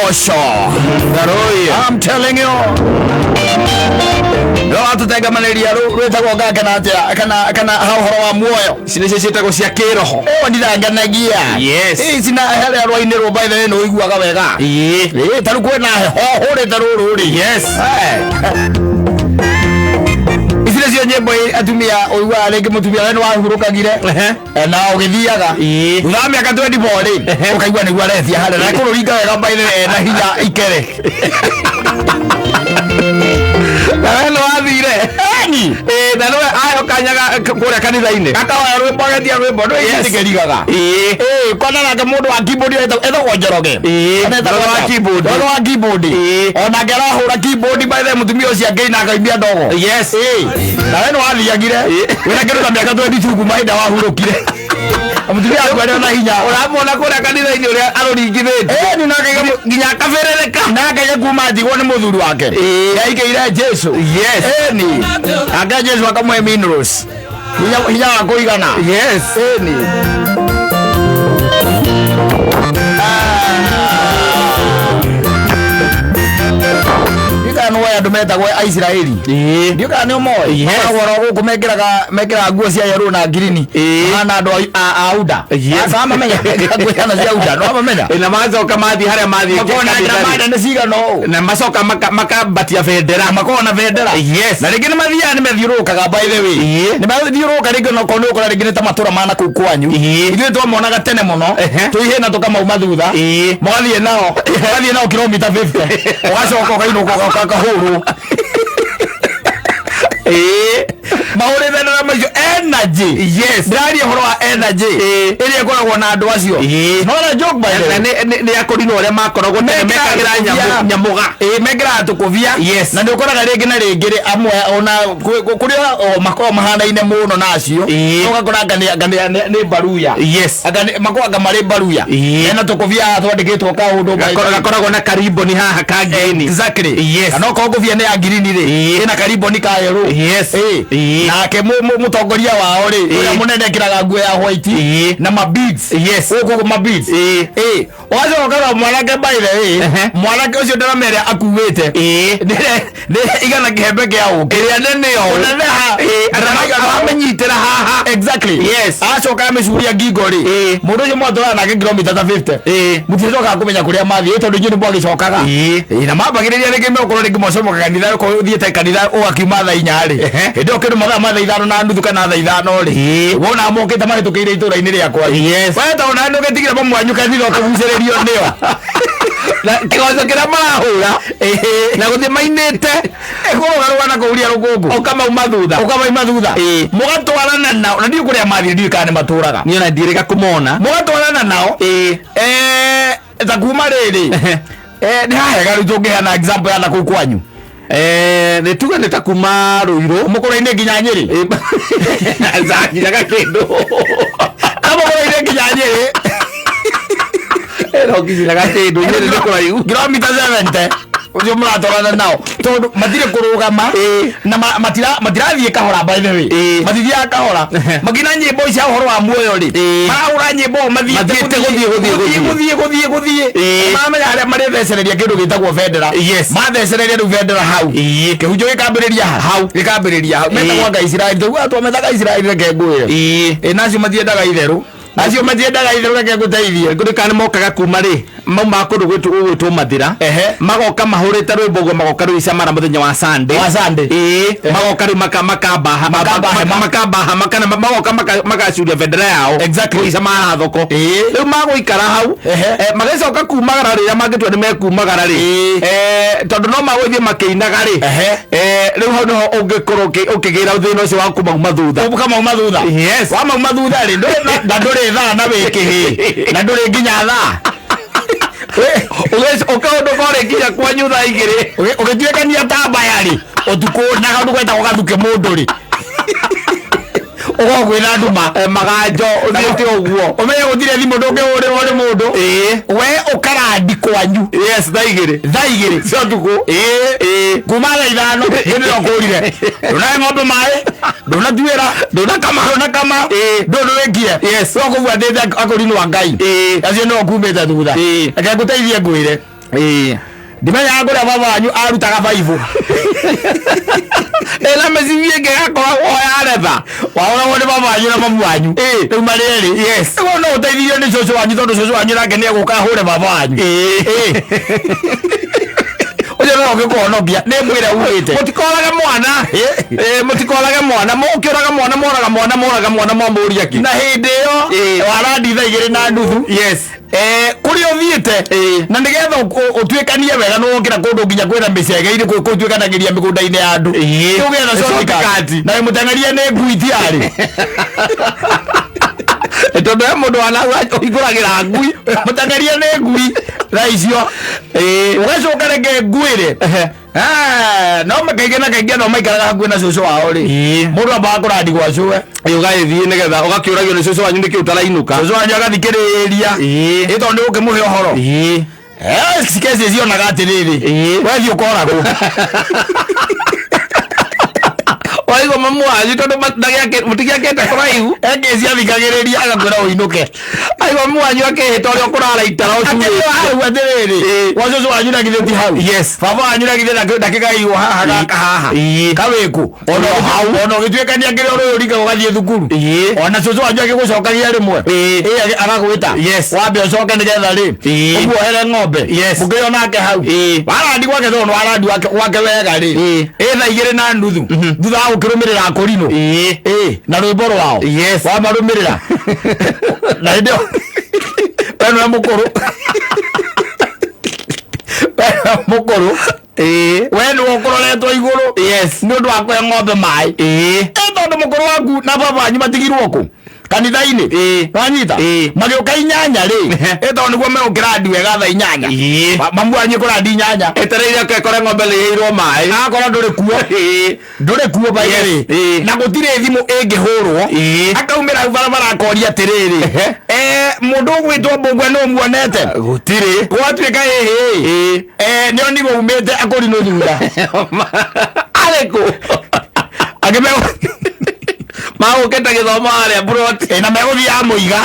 Kĩgoco. Ngaroia. I'm telling you. No atũtengamanĩria rwĩtagwo nganga na atĩa kana ha ũhoro wa muoyo. Ici nĩcio ciĩtagwo cia kĩroho. Ũũ ndiranganagia. Yes. Ici na harĩa rwainĩrwo by the way nĩ ũiguaga wega. Ĩĩ. Ĩĩ ta rĩu kwĩna heho hũrĩte rũrũ rĩ. Yes. Ici nĩcio nyĩmbo atumia ũiguaga rĩngĩ mũtumia we nĩ wahurũkagire. Ehe. Na ũgĩthiaga. Ĩĩ. Thutha wa mĩaka 24 rĩ, ũkaigua nĩguo aretia harĩa na kũrũringa wega by the way na hinya ikere. Na we nĩ wathire. Eni. Ĩĩ, na nĩwe aheo kanya kũrĩa kanitha-inĩ. Akahoya rwĩmbo agetia rwĩmbo ndũĩ Yes. ndĩkĩrigaga. Ĩĩ. Ĩĩ, kwana nake mũndũ wa keyboard etagwo Njoroge. Ĩĩ, Kana etagwo Njoroge wa atĩa? keyboard. Njoroge wa keyboard. Ĩĩ. Onake arahũra keyboard by the way mũtumia ũcio akĩina akaimia ndogo. Yes. Ĩĩ. Na we nĩ wathiagire. Wĩna kĩndũ ta mĩaka 22 kuma hĩndĩ ĩrĩa wahurũkire. Na mũtumia waku arĩ ona hinya. Ũramuona kũrĩa kanitha-inĩ ũrĩa arũringithĩtie. Ĩĩ, ni nake Nginya akabĩrĩrĩka. nake age kuma ndigwo nĩ mũthuri wake. Ĩĩ. Nĩaigĩire Jesu. Yes. Ĩni. Nake Jesu akamũhe minerals. Hinya hinya wa kũigana. Yes. Ĩni. Ndiũĩ kana nĩ woĩ andũ metagwo Aisiraeli. Ĩĩ. Ndiũĩ kana nĩ ũmoĩ. Yes. Makoragwo oro gũkũ mekĩraga nguo cia yerũ na ngirini. Ĩĩ. Mahana andũ a UDA. Yes. Wamamenya? Nguo cia UDA, nĩwamamenya? Ĩĩ, na macoka mathiĩ harĩa mathiĩ Makoragwo na kanitha-rĩ. nĩ cigana ũũ. Na macoka makambatia bendera. Makoragwo na bendera. Yes. Na rĩngĩ nĩ mathiaga nĩ methiũrũrũkaga by the way. Ĩĩ. Nĩ mathiũrũrũka rĩngĩ onokorwo nĩ ũkora rĩngĩ nĩ ta matũra ma nakũu kwanyu. Ĩĩ. Ithuĩ twamonaga tene mũno. Ehe. Tũihĩ na tũkamauma thutha. Ĩĩ. Mũgathiĩ nao kilomita 50. Ũgacoka ũkainũka ũkahũrwo. Ĩĩ. Mahũrĩte na macio energy. Yes. Ndĩraria ũhoro wa energy. Ĩĩ. Ĩrĩa ĩkoragwo na andũ acio. Ĩĩ. Not a joke by the Na way. nĩ akũrinwo ũrĩa makoragwo tene mekagĩra nyamũga. Ĩĩ, mekĩraga tũkũbia. Yes. Na nĩ ũkoraga rĩngĩ na rĩngĩ rĩ, amwe ona kũrĩa o makoragwo mahanaine mũno na acio. Ĩĩ. Ũgakora anga nĩ mbaruya. Yes. Anga makoragwo anga marĩ mbaruya. Ĩĩ. Mena tũkũbia twandĩkĩtwo kaũndũ by the way. Gakoragwo na kariboni haha ka ngirini. Exactly. Yes. Kana okorwo ngũbia nĩ ya ngirini rĩ, Ĩĩ. ĩna kariboni ka yerũ. Yes. Ĩĩ. Ĩĩ. Nake mũtongoria wao rĩ, ũrĩa mũnene ekĩraga nguo ya white Ĩĩ. na ma beads. Yes. Gũkũ ma beads. Ĩĩ. Ĩĩ. Ũgacoka ũkarora mwanake by the way, Ehe. mwanake ũcio ndĩramera akuĩte. Ĩĩ. Nĩ igana kĩhembe kĩa ũkĩ. Ĩrĩa nene ũũ. Ũneneha. Ĩĩ. Aramĩnyitĩra haha. Exactly. Yes. Acoka amĩcuria ngingo rĩ. Ĩĩ. Mũndũ ũcio mwatwarana nake kilomita ta 50. Ĩĩ. Mũticokaga kũmenya kũrĩa mathiĩ tondũ inyuĩ nĩ mwagĩcokaga. Ĩĩ. Ĩĩ, na mambagĩrĩria rĩngĩ megũkorwo rĩngĩ mwacomoka kanitha okorwo ũthiĩte kanitha ũgakiuma thaa inya rĩ. Ehe. Hĩndĩ ĩyo kĩndũ mathaa ma thaa ithano na nuthu kana thaa ithano rĩ. Ĩĩ. Wona mokĩte mahĩtũkĩire itũra-inĩ rĩakwa. Yes. We tondũ nawe ndũgĩtigire mamu wanyu kanitha ũkĩgucĩrĩrio nĩo. Na kĩgoco kĩrĩa marahũra na gũthiĩ mainĩte Ĩkũrũgarũga na kũhuria rũkũngũ. ũkamauma thutha. Ũkamaima thutha. Ĩĩ. Mũgatwarana nao na ndiũĩ kũrĩa mathiĩ ndiũĩ kana nĩ matũraga. Niĩ ona ndiĩrĩga kũmona. Mũgatwarana nao. Ĩĩ. Ta kuma rĩrĩ. Nĩ hahega rĩu tũngĩheana example ya nakũu kwanyu. Nĩ tuge nĩ ta kuma Rũirũ. Mũkũra-inĩ nginya Nyĩrĩ. Nginya Gakĩndũ. Kamũkũra-inĩ nginya Nyĩrĩ. Ĩno nginya Gakĩndũ Nyĩrĩ nĩ kũraihu. Kilomita 70. Ũcio mũratwarana nao tondũ matirĩ kũrũgama na matirathiĩ kahora by the way. Ĩĩ. Matithiaga kahora. Makĩina nyĩmbo cia ũhoro wa muoyo rĩ. Ĩĩ. Marahũra nyĩmbo mathiĩte Mathiĩte gũthiĩ, gũthiĩ, gũthiĩ gũthiĩ gũthiĩ gũthiĩ. Ĩĩ. Mamenya harĩa marĩthecereria kĩndũ gĩtagwo bendera. Yes. Mathecereria rĩu bendera hau. Ĩĩ. Kĩhunjio gĩkambĩrĩria Hau. Gĩkambĩrĩria hau. Ĩĩ. Metagwo anga Isiraeli. Tũiguaga twametaga Isiraeli reke ngwĩre. Ĩĩ. Ĩĩ nacio matiendaga itherũ. Acio matiendaga itherũ reke ngũteithie. Ngũrĩ kana mokaga kuma rĩ maumaga kũndũ gũgwĩtwo Mathira. Ehe. Magoka mahũrĩte rwĩmbo ũguo magoka rĩu Icamara mũthenya wa Sunday. Wa Sunday. Ĩĩ. Magoka rĩu makamba Makamba hema. makamba hema kana magoka magacuria bendera yao. Exactly. Kũu Icamara thoko. Ĩĩ. Rĩu magũikara hau. Ehe. Magĩcoka kumagara rĩrĩa mangĩtua nĩ mekumagara rĩ. Ĩĩ. Tondũ no magũthiĩ makĩinaga rĩ. Ehe. Rĩu hau nĩho ũngĩkorwo ũkĩgĩra thĩna ũcio wa kũmauma thutha. Ũkamauma thutha. Yes. Wamauma thutha rĩ na ndũrĩ thaa na wĩ kĩhĩ na ndũrĩ nginya thaa. Ũkaũndũ korĩ nginya kwanyu thaa igĩrĩ. Ũgĩtuĩkania ta mbaya rĩ ũtukũ na kaũndũ getagwo gathuke mũndũ rĩ. Ũkoragwo kwĩna nduma. Maganjo ũthiĩte ũguo. Ũmenye gũtirĩ thimũ ndũngĩhũrĩrwo nĩ mũndũ. Ĩĩ. We ũkarandi kwanyu. Yes, thaa igĩrĩ. Thaa igĩrĩ. Cia ũtukũ. Ĩĩ. Kuma thaa ithano hĩndĩ ĩyo kũrire. Ndũnahe ng'ombe maĩ. Ndũnatuĩra. Ndũnakama. Ndũnakama. Ĩĩ. Ndũndũrĩkie. Yes. No kũbuatĩte akũrinwo Ngai. Ĩĩ. Acio nĩo kumĩte thutha. Ĩĩ. Reke ngũteithie ngwĩre. Ĩĩ. Ndimenyaga kũrĩa baba wanyu arutaga baibũ. Ĩna mĩcibi ĩngĩ yakoragwo ya retha. Wahũragwo nĩ baba wanyu na mamu wanyu. Ĩĩ. Rĩu marĩ erĩ. Yes. Rĩu no ũteithirio nĩ cũcũ wanyu tondũ cũcũ wanyu nake nĩ egũka ahũre baba wanyu. Ĩĩ. Ũcio no ũngĩkũhonokia nĩ mwĩre ugĩte. Mũtikorage mwana. Ĩĩ, mũtikorage mwana. Mũkĩũraga mwana, moraga mwana, moraga mwana, mwamũria kĩ? Na hĩndĩ ĩyo Ĩĩ. warandi thaa 2:30. Yes. Kũrĩa ũthiĩte Ĩĩ. na nĩgetha ũtuĩkanie wega nĩ wokĩra kũndũ nginya kwĩna mĩcege-inĩ kũtuĩkanagĩria mĩgũnda-inĩ ya andũ. Ĩĩ. Ũgĩe na shortcut. Shortcut. Na mũteng'erie nĩ ngui tiarĩ. Tondũ he mũndũ wanau ũhingũragĩra ngui. Mũteng'erie nĩ ngui thaa icio. Ũgacoka reke nguĩre. No kaingĩ na kaingĩ no maikaraga hakuhĩ na cũcũ wao rĩ. Ĩĩ. Mũndũ ambaga kũrandi gwa cũwe. Ĩĩ, ũgagĩthiĩ nĩgetha ũgakĩũragio nĩ cũcũ wanyu nĩkĩ ũtarainũka. Cũcũ wanyu agathikĩrĩria. Ĩĩ. Ĩ tondũ nĩ ũkĩmũhe ũhoro. Ĩĩ. Kesi cionaga atĩrĩrĩ. Ĩĩ. Wethiĩ ũkoragwo. Waigua mamu wanyu tondũ mũtigĩakĩte kũraihu. Ekesi athikagĩrĩria agakwĩra ũinũke. Aigua mamu wanyu akĩhĩta ũrĩa ũkũrara itara Akĩrwo ũcuĩte. hau atĩrĩrĩ. Ĩĩ. Gwa cũcũ wanyu na githĩ ti hau. Yes. Baba wanyu na githĩ ndakĩgairwo haha gaka haha. Ĩĩ. Kawĩkũ. Ona hau ona ũgĩtuĩkania kĩrĩa ũrĩ ũringa ũgathiĩ thukuru. Ĩĩ. Ona cũcũ wanyu agĩgũcokagia rĩmwe. Ĩĩ. Ĩĩ agagwĩta. Yes. Wambe ũcoke nĩgetha rĩ. Ĩĩ. Ũguohere ng'ombe. Yes. Mũkĩo nake hau. Ĩĩ. Warandi gwake tondũ nĩ warandi gwake wega rĩ. Ĩĩ. Ĩ thaa 2:30. Thutha wa gũkĩrũmĩrĩra akũrinũ. Ĩĩ. Ĩĩ na rwĩmbo rwao. Yes. Wamarũmĩrĩra. Na hĩndĩ ĩyo we nĩwe mũkũrũ. We nĩwe mũkũrũ. Ĩĩ. We nĩwe ũkũroretwo igũrũ. Yes. Nĩ ũndũ wa kũhe ng'ombe maĩ. Ĩĩ. Ĩ tondũ mũkũrũ waku na baba wanyu matigirwo kũ kanitha-inĩ. Ĩĩ. Wanyita? Ĩĩ. Magĩũka 8 rĩ. Ĩ tondũ nĩguo megũkĩrandi wega thaa 8. Ĩĩ. Mamu wanyu kũrandi 8. Etereire akekore ng'ombe nĩ ĩheirwo maĩ. Akora ndũrĩ kuo. Ĩĩ. Ndũrĩ kuo by the way. Ĩĩ. Na gũtirĩ thimũ ĩngĩhũrwo. Ĩĩ. Akaumĩra hau barabara akoria atĩrĩrĩ. Ehe. Mũndũ ũgwĩtwo Mbũgua nĩ ũmuonete? Gũtirĩ. Gwatuĩka ĩhĩ. Ĩĩ. Nĩ onirwo umĩte akũrinũ thutha. Arĩ kũ? Akĩme Magũkĩte gĩthomo harĩa plot. Na megũthiaga mũiga.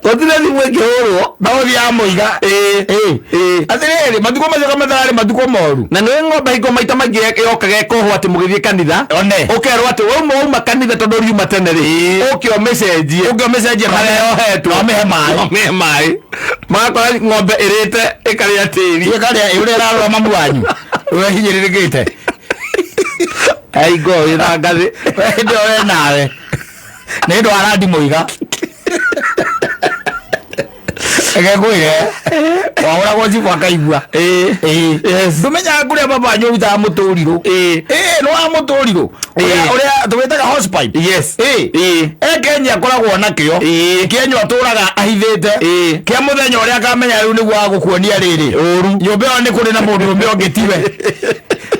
Gũtirĩ thimũ ĩngĩhũrwo. Megũthiaga mũiga. Ĩĩ. Ĩĩ. Ĩĩ. Atĩrĩrĩ, matukũ macio kamathararĩ matukũ moru. Na nĩ ng'ombe hingo maita maingĩ yokaga ĩkohwo atĩ mũgĩthiĩ kanitha. One. Ũkerwo atĩ wauma kanitha tondũ riuma tene rĩ. Ũke ũmĩcenjie. Ũke ũmĩcenjie Harĩa yohetwo. Na ũmĩhe maĩ. Ũmĩhe maĩ. Magakora ng'ombe ĩrĩte ĩkarĩa tĩri. Ĩkarĩa ũrĩa ĩrarora mamu wanyu. Ũrĩa hinyĩrĩrĩkĩte. Aingo wĩna ngathĩ. Hĩndĩ ĩyo we nawe. Nĩ ũndũ wa randi mũiga. Reke ngwĩre. Wahũragwo cibũ akaigua. Ĩĩ. Ĩĩ. Ndũmenyaga kũrĩa baba wanyu ũrutaga mũtũrirũ. Ĩĩ. Ĩĩ nĩ wa mũtũrirũ. Ĩĩ. Ũrĩa tũwĩtaga hosepipe. Yes. Ĩĩ. Ĩĩ. E Kenya akoragwo nakĩo. Ĩĩ. Kĩenyũ atũraga ahithĩte. Ĩĩ. Kĩa mũthenya ũrĩa akamenya rĩu nĩguo agũkuonia rĩrĩ. Ũru. Nyũmba ĩyo nĩ kũrĩ na mũndũrũme ũngĩ tiwe.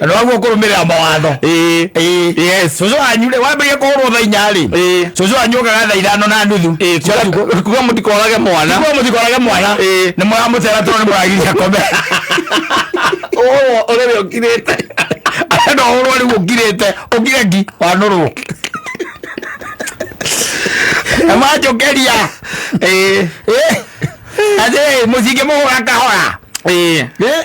Na nĩwaguo kũrũmĩrĩra mawatho. Ĩĩ. Ĩĩ. Yes. Cũcũ wanyu rĩ wambĩrĩria kũhũrwo thaa 4 rĩ. Ĩĩ. Cũcũ wanyu okaga thaa 5:30. Ĩĩ. Cia ũtukũ. Kuga mũtikorage mwana. Kuga mũtikorage mwana. Ĩĩ. Nĩ mũramũtera tondũ nĩ mũragiria akome. Ũhũrwo ũrĩrĩ ũkirĩte. Arenda ũhũrwo rĩu ũkirĩte. Ũkire ngi wanũrwo. Na manjũkĩria. Ĩĩ. Ĩĩ. Atĩrĩrĩ mũcingĩmũhũra kahora. Ĩĩ. Ĩĩ.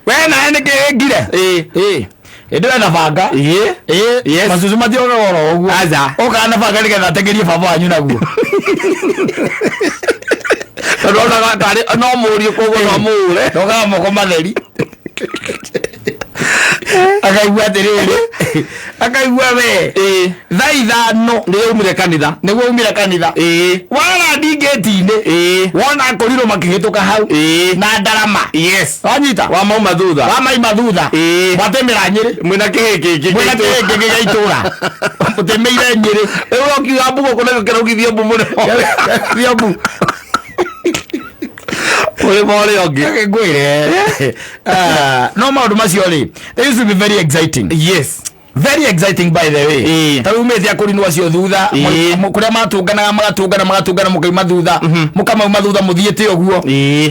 We nawe nĩkĩ wĩkire? Ĩĩ. Ĩĩ. Hĩndĩ ĩyo na banga. Ĩĩ. Ĩĩ. Yes. Macucu matiokaga oro ũguo. Aca. Okaga na banga nĩgetha atengerie baba wanyu naguo. Tondũ onaga tarĩ no mũriũ koguo no mũũre. Ndokaga moko matheri. Akaigua atĩrĩrĩ. Akaigua we. Ĩĩ. Thaa 5 Nĩguo umire kanitha. nĩguo umire kanitha. Ĩĩ. Warandi ngĩti-inĩ. Ĩĩ. Wona akorirwo makĩhĩtũka hau. Ĩĩ. Na ndarama. Yes. Wanyita? Wamauma thutha. Wamaima thutha. Ĩĩ. Mwatemera Nyĩrĩ. Mwĩna kĩhĩ kĩngĩ. Mwĩna kĩhĩ kĩngĩ gĩa itũra. Mũtemeire Nyĩrĩ. Rĩu ũkiuga mbu gũkũ nakĩo kĩraugithio mbu mũno. Thio mbu. Mũrĩmo ũrĩa ũngĩ. Reke ngwĩre. No maũndũ macio rĩ, they used to be very exciting. Yes. Very exciting, by the way. Ta rĩu umĩte akũrinwo acio thutha, kũrĩa matũnganaga, magatũngana, magatũngana, mũkauma thutha, mũkamauma thutha mũthiĩte ũguo.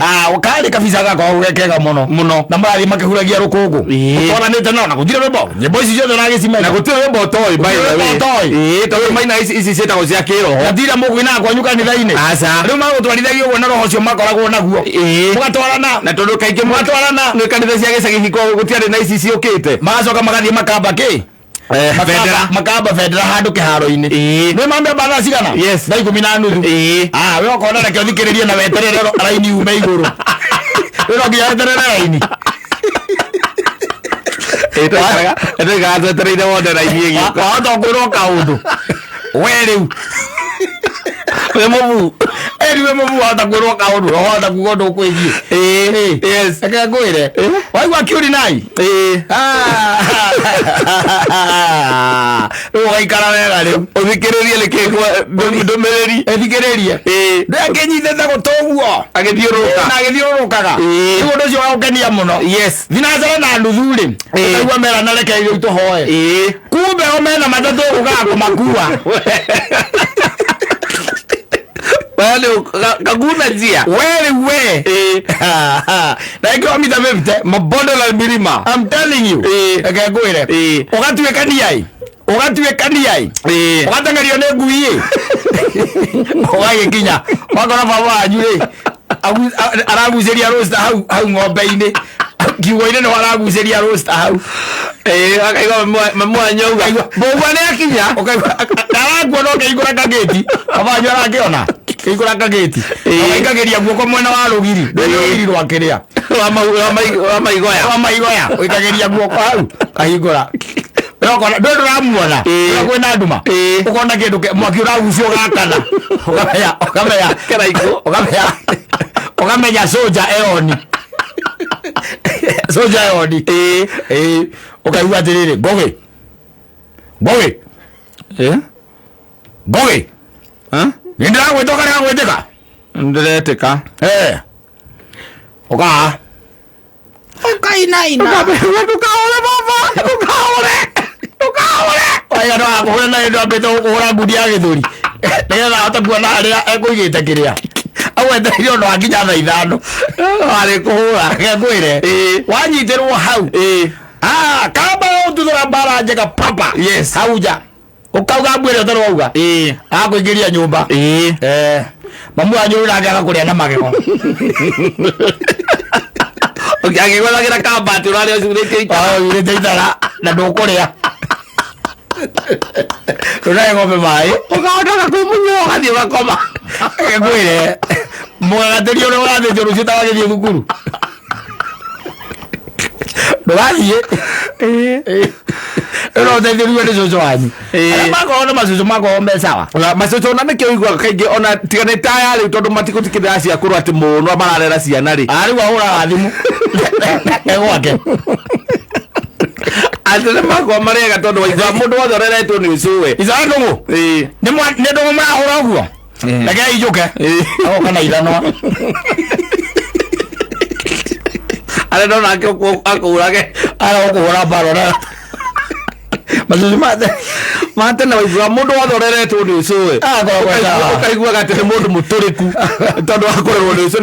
Ah, karĩ kabica gakoragwo ge kega mũno. Mũno. Na marathiĩ makĩhuragia rũkũngũ. Ũtwaranĩte nao na gũtirĩ rwĩmbo, nyĩmbo ici ciothe ũragĩcimenya. Na gũtirĩ rwĩmbo ũtoĩ, by the Gũtirĩ way. rwĩmbo ũtoĩ. Tondũ maina ici ici ciĩtagwo cia kĩroho. Na tira mũkũinaga kwanyu kanitha-inĩ. Aca. Rĩu magũtwarithagia ũguo na roho ũcio makoragwo naguo. Mũgatwarana. Na tondũ kaingĩ Mũgatwarana. nĩ kanitha cia gĩcagi hingo gũtiarĩ na ici ciũkĩte. Magacoka magathiĩ makamba kĩ? Bendera. Makamba bendera handũ kĩharo-inĩ. Nĩ mamĩamba thaa cigana? Yes. Thaa 10:30. Ah, we ũkona reke ũthikĩrĩrie na weterere raini ume igũrũ. We no nginya weterere raini. Twaikaraga twetereire wone raini ĩgĩũka. Wahota kwĩrwo kaũndũ we rĩu Wĩ mũbu. Eri we mũbu, wahota kwĩrwo kaũndũ, wahota kuga ũndũ ũkwĩgiĩ. Yes. Reke ngwĩre, waigua kiurinai rĩu ũgaikara wega rĩu. Ũthikĩrĩrie nĩkĩ ndũmĩrĩri. Ĩthikĩrĩrie. Ndakĩnyitĩte gũtũ ũguo. Agĩthiũrũrũka. Na agĩthiũrũrũkaga. Rĩu ũndũ ũcio wagũkenia mũno. 6:30 rĩ, ũkaigua merana reke rĩu tũhoe. Kumbe o mena matatũ gũkaga kũmakua. We nĩ kaguna njia. We rĩu we na ĩngĩ mita 50. Mabonde na milima. I'm telling you. Reke ngwĩre, ũgatuĩkania ĩ, ũgatuĩkania ĩ, ũgateng'erio nĩ ngui ĩ, ũgagĩkinya wakora baba wanyu rĩ aragucĩria roster hau hau ng'ombe-inĩ, kiugo-inĩ nĩho aragucĩria roster hau. Akaigua mamu wanyu auga mbũgua nĩ akinya. Ũkaigua arakuona ũkĩhingũra kagĩti, baba wanyu arakĩona kĩhingũra kagĩti, ũgaikagĩria guoko mwena wa rũgiri, ndũĩ rũgiri rwa kĩrĩa. Wa maigoya. Wa maigoya, ũikagĩria guoko hau kahingũra. We ũkona ndũĩ ndũramuona. Ũrĩa kwĩna nduma, ũkona kĩndũ mwaki ũragucio ũgakana, ũkamenya, ũkamenya Kĩraikũ. ũkamenya, ũkamenya soja eoni, soja eoni. Ũkaigua atĩrĩrĩ, ngũgĩ, ngũgĩ, ngũgĩ, nĩ ndĩragwĩta ũkarega gwĩtĩka. Ndĩretĩka. Ũkaa ũkainaina. Ndũkahũre baba, ndũkahũre, ndũkahũre. Waiga ndwakũhũra na ndwambĩte gũkũhũra ngundi ya gĩthũri nĩgetha ahote kuona harĩa ekũigĩte kĩrĩa agwetereire ũndũ wakinya thaa 5. Warĩ kũhũra. Reke ngwĩre, wanyitĩrwo hau. Ah, kamba ũtuthũra mbara njega papa. Hau nja ũkauga mbuĩre ũtarĩ wauga, akũingĩria nyũmba. Mamu wanyu rĩu nake agakũrĩa na magego. Agĩgwethagĩra kambati ũrarĩa ũcurĩtie itara. Ũcurĩtie itara na ndũkũrĩa, ndũnahe ng'ombe maĩ. Ũkahotaga kwĩmunyũra ũgathiĩ ũgakoma. Reke ngwĩre, mũgagatĩria ũrĩa ũgathĩnjwo rũciũ ta wagĩthiĩ thukuru ndũgathiĩ. Rĩu no ũteithĩrĩrio nĩ cũcũ wanyu. Arĩa makoragwo na macũcũ makoragwo me sawa. Na macũcũ ona nĩkĩo ũiguaga kaingĩ ona tiga nĩ taya rĩu tondũ matigũtikĩrĩra ciakũrũ atĩ mũno mararera ciana rĩ. Ah, rĩu ahũraga thimũ e gwake. Atĩ nĩ makoragwo marĩ ega tondũ waiguaga mũndũ wothe ũreretwo nĩ ũcũwe. Ithaa ndũgũ. Nĩ ndũgũ marahũra ũguo, reke injũke, agoka na ithanwa. Arĩa ndona akũhũrage. Ara gũkũhũra mbara na macũcũ mate. Matene waiguaga mũndũ wothe ũreretwo nĩ ũcũwe. Ah, akoragwo e sawa. Ũkaiguaga atĩ nĩ mũndũ mũtũrĩku tondũ wa kũrerwo nĩ ũcũ,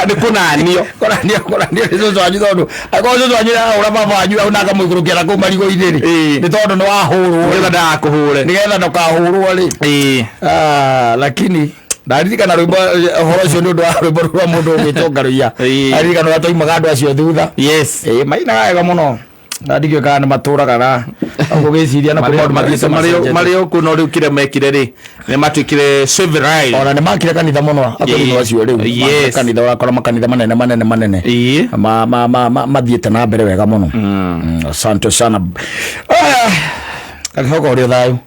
nĩ kũnanio. Kũranio, kũranio nĩ cũcũ wanyu, tondũ angĩkorwo cũcũ wanyu arahũra baba wanyu hau na akamũikũrũkia na kũu marigũ-inĩ rĩ, nĩ tondũ nĩ wahũrwo. Nĩgetha ndagakũhũre. Nĩgetha ndũkahũrwo rĩ. Ah, lakini ndaririkana rwĩmbo, ũhoro ũcio nĩ ũndũ wa rwĩmbo rwa mũndũ ũgwĩtwo Ngaruiya. Ndaririkana ũrĩa twaumaga andũ acio thutha. Mainaga wega mũno na ndikĩũĩ kana nĩ matũraga na ũgĩciria na kũrĩ maũndũ mathiĩte macenjetie. Marĩ o kuo no rĩu kĩrĩa mekire rĩ nĩ matuĩkire civilized. Ona nĩ makire kanitha mũno akũrinũ acio rĩu. Makire kanitha, ũrakora makanitha manene manene manene. Mathiĩte na mbere wega mũno. Asante sana. Kanitha ũrĩ o thayũ.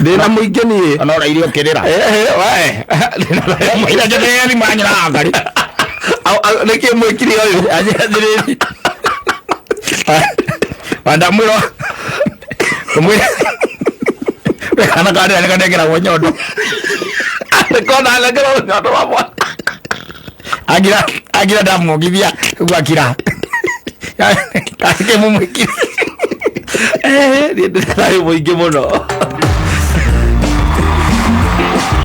Ndĩna mũingĩ niĩ. Ona ũraire ũkĩrĩra. We. Mũira njĩrĩre thimũ yanyu na ngari. Nĩkĩ mwĩkire ũyũ? Atĩrĩrĩ, wandamwĩra kũmwĩra kana kandĩra nĩ kanengeragwo nyondo. Nĩkona anengerwo nyondo wa mwana. Agira agira ndamwongithia rĩu akira kĩmũmwĩkire. Niĩ ndĩ thayũ mũingĩ mũno.